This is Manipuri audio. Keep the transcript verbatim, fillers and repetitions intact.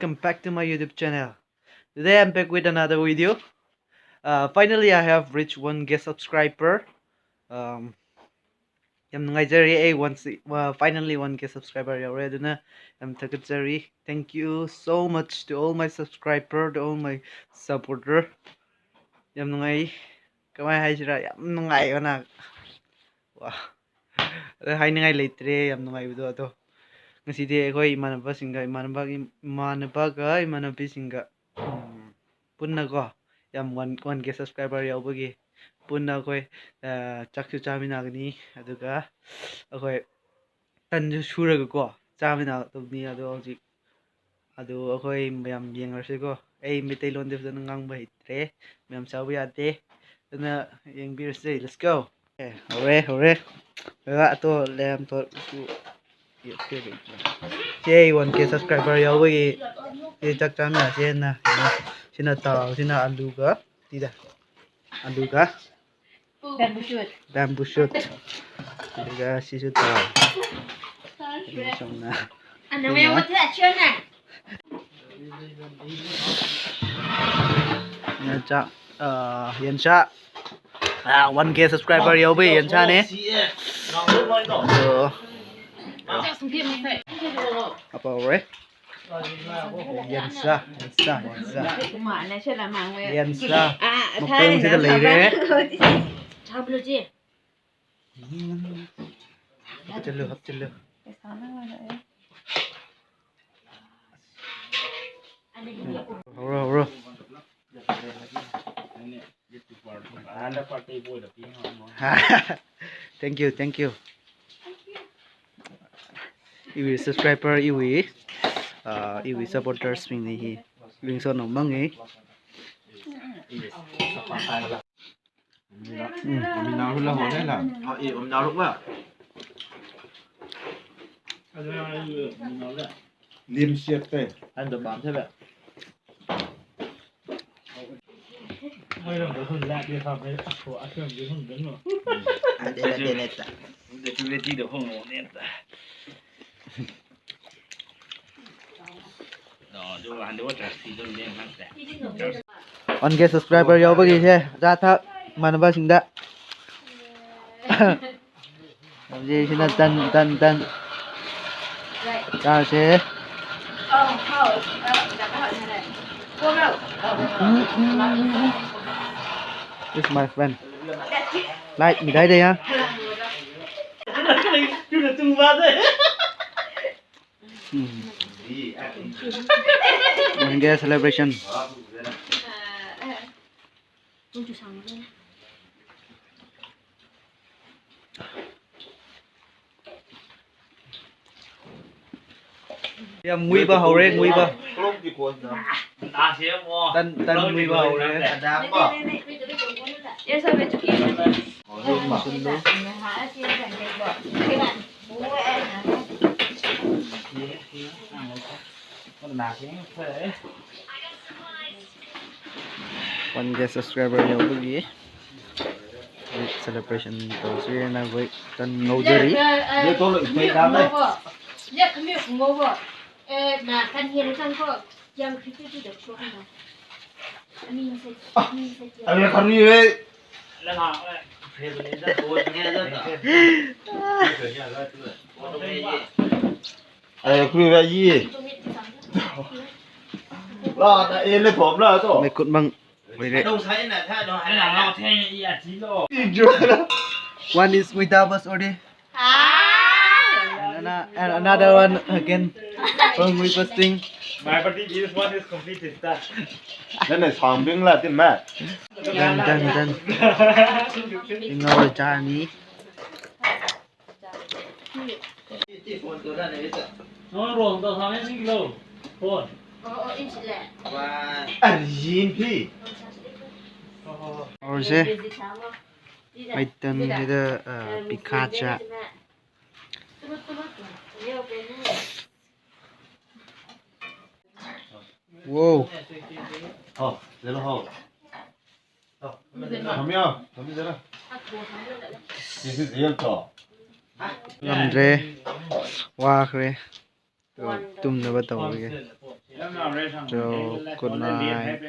Welcome back to my YouTube channel. Today I'm back with another video. Uh, finally, I have reached one K subscriber. Um, ꯌꯥꯝ ꯅꯨꯡꯉꯥꯏꯖꯔꯦ꯫ ꯑꯩ ꯋꯥꯟ ꯁꯤ-, ꯋꯥ-, finally one K subscriber ꯌꯧꯔꯦ꯫ ꯑꯗꯨꯅ ꯌꯥꯝ ꯊꯥꯒꯠꯆꯔꯤ꯫ Thank you so much to all my subscriber, to all my supporter. ꯌꯥꯝ ꯅꯨꯡꯉꯥꯏ꯫ ꯀꯃꯥꯏ ꯍꯥꯏꯁꯤꯔꯥ? ꯌꯥꯝ ꯅꯨꯡꯉꯥꯏꯕꯅ꯫ ꯋꯥ꯫ ꯑꯗ ꯍꯥꯏꯅꯤꯡꯉꯥꯏ ꯂꯩꯇ꯭ꯔꯦ, ꯌꯥꯝ ꯅꯨꯡꯉꯥꯏꯕꯗꯣ꯫ ꯑꯗꯣ ꯉꯁꯤꯗꯤ ꯑꯩꯈꯣꯏ ꯏꯃꯥꯟꯅꯕꯁꯤꯡꯒ, ꯏꯃꯥꯟꯅꯕꯒꯤ, ꯏꯃꯥꯟꯅꯕꯒ ꯏꯃꯥꯟꯅꯕꯤꯁꯤꯡꯒ, ꯎꯝ, ꯄꯨꯟꯅꯀꯣ, ꯌꯥꯝ ꯋꯥꯟ, ꯋꯥꯟ ꯀꯦ subscriber ꯌꯧꯕꯒꯤ ꯄꯨꯟꯅ ꯑꯩꯈꯣꯏ, ꯑ, ꯆꯥꯛꯁꯨ ꯆꯥꯃꯤꯟꯅꯒꯅꯤ꯫ ꯑꯗꯨꯒ ꯑꯩꯈꯣꯏ ꯇꯟꯁꯨ ꯁꯨꯔꯒꯀꯣ ꯆꯥꯃꯤꯟꯅꯒꯗꯕꯅꯤ꯫ ꯑꯗꯣ ꯍꯧꯖꯤꯛ, ꯑꯗꯨ ꯑꯩꯈꯣꯏ ꯃꯌꯥꯝ ꯌꯦꯡꯉꯔꯁꯤꯀꯣ꯫ ꯑꯩ ꯃꯩꯇꯩꯂꯣꯟꯗꯤ ꯐꯖꯅ ꯉꯥꯡꯕ ꯍꯩꯇ꯭ꯔꯦ, ꯃꯌꯥꯝ ꯆꯥꯕ ꯌꯥꯗꯦ꯫ ꯑꯗꯨꯅ ꯌꯦꯡꯕꯤꯔꯁꯦ꯫ Let's go. ꯑꯦ, ꯍꯧꯔꯦ, ꯍꯧꯔꯦ꯫ ꯀꯀꯥ, ꯑꯇꯣ, ꯂꯦꯝ, ꯇꯣ, ꯇꯨ, ꯁꯦ, ꯋꯥꯟ ꯀꯦ subscriber ꯌꯥꯎꯕꯒꯤ ꯁꯤ ꯆꯥꯛ ꯆꯥꯃꯤꯟꯅꯁꯦꯅ꯫ ꯁꯤꯅ ꯇꯥꯎ, ꯁꯤꯅ ꯑꯂꯨꯒ ꯇꯤꯗ꯫ ꯑꯂꯨꯒ bamboo shoot꯫ Bamboo shoot꯫ ꯑꯗꯨꯒ ꯁꯤꯁꯨ ꯇꯥꯎ꯫ ꯑꯗꯨꯒ ꯁꯣꯝꯅ ꯑꯅ ꯃꯌꯥꯝ ꯃꯊꯦꯜ ꯑꯁꯤꯅ꯫ ꯌꯦꯟꯁꯥ, ꯑ, ꯌꯦꯟꯁꯥ꯫ ꯑ, ꯋꯥꯟ ꯀꯦ subscriber ꯌꯧꯕꯒꯤ ꯌꯦꯟꯁꯥꯅꯦ꯫ ꯑꯗꯣ, ꯆꯥꯛ ꯁꯨꯝ ꯊꯦꯡꯉꯦ꯫ ꯑꯐꯥꯎꯔꯦ꯫ ꯌꯦꯟꯁꯥ, ꯌꯦꯟꯁꯥ, ꯌꯦꯟꯁꯥ꯫ ꯌꯦꯟꯁꯥ꯫ ꯃꯈꯣꯡꯁꯤꯗ ꯂꯩꯔꯦ꯫ ꯍꯥꯞꯆꯤꯜꯂꯨ, ꯍꯥꯞꯆꯤꯜꯂꯨ꯫ ꯍꯧꯔꯣ, ꯍꯧꯔꯣ꯫ Thank you, thank you. Iwi subscriber, iwi, ah, iwi supporters ming ni hi. Ring so no mang eh. ꯎꯝ, ꯎꯃꯤꯅꯥꯎꯁꯨ ꯂꯧꯍꯧꯔꯦ ꯂꯥ꯫ ꯑ, ꯑꯦ, ꯎꯃꯤꯅꯥꯎ ꯂꯧꯕ? ꯂꯦꯝ ꯁꯦꯠꯇꯦ꯫ ꯍꯟꯗꯣ ꯄꯥꯝꯊꯦꯕ꯫ ꯅꯠꯇꯦ, ꯅꯠꯇꯦ, ꯅꯠꯇꯦ꯫ ꯑꯗꯨꯒ ꯍꯟꯗꯛ ꯆꯥꯔꯖ ꯐꯤꯗꯣ ꯂꯦꯡ ꯍꯟꯗ꯭ꯔꯦ꯫ One K subscriber ꯌꯧꯕꯒꯤꯁꯦ ꯑꯆꯥ ꯑꯊꯛ ꯏꯃꯥꯟꯅꯕꯁꯤꯡꯗ꯫ ꯍꯧꯖꯤꯛꯁꯤꯅ ꯇꯟ, ꯇꯟ, ꯇꯟ꯫ ꯆꯥꯔꯁꯦ꯫ This my friend. Like ꯃꯤꯗꯥꯏꯗ ꯌꯥ꯫ ꯎꯝ꯫ One K celebration꯫ ꯌꯥꯝ ꯃꯨꯏꯕ ꯍꯧꯔꯦ, ꯃꯨꯏꯕ꯫ ꯇꯟ, ꯇꯟ ꯃꯨꯏꯕ ꯍꯧꯔꯦ꯫ One K subscriber ꯌꯧꯕꯒꯤ celebration ꯇꯧꯁꯦꯅ ꯑꯩꯈꯣꯏ ꯇꯟ ꯉꯧꯖꯔꯤ꯫ अरे खड़ी है। अरे खड़ी है ये। ला ना, ये ले थोप ना तो। ꯃꯩꯈꯨꯠ ꯃꯪ ꯑꯣꯏꯔꯦ꯫ One is with us already. And ano-, and another one again. From we posting. My party, this one is complete, sister. Then it's sounding like a mad. Done, done, done. ꯏꯉꯧ ꯆꯥꯔꯅꯤ꯫ ꯅꯪ ꯔꯣꯜ ꯇꯧ ꯊꯥꯃꯦ ꯁꯤꯡꯂꯣ꯫ ꯐꯣꯟ꯫ ꯑꯔꯤꯟ ꯐꯤ꯫ ꯍꯧꯔꯁꯦ꯫ ꯃꯩꯇꯟꯁꯤꯗ, ꯑ, ꯄꯤꯈꯥ ꯆꯥ꯫ Wow. ꯍꯥꯎ, ꯖꯦꯔꯣ ꯍꯥꯎ꯫ ꯊꯝꯃꯤꯌꯣ, ꯊꯝꯃꯤꯖꯔ꯫ ꯉꯝꯗ꯭ꯔꯦ, ꯋꯥꯈ꯭ꯔꯦ꯫ ꯇꯨꯝꯅꯕ ꯇꯧꯔꯒꯦ꯫ So, good night.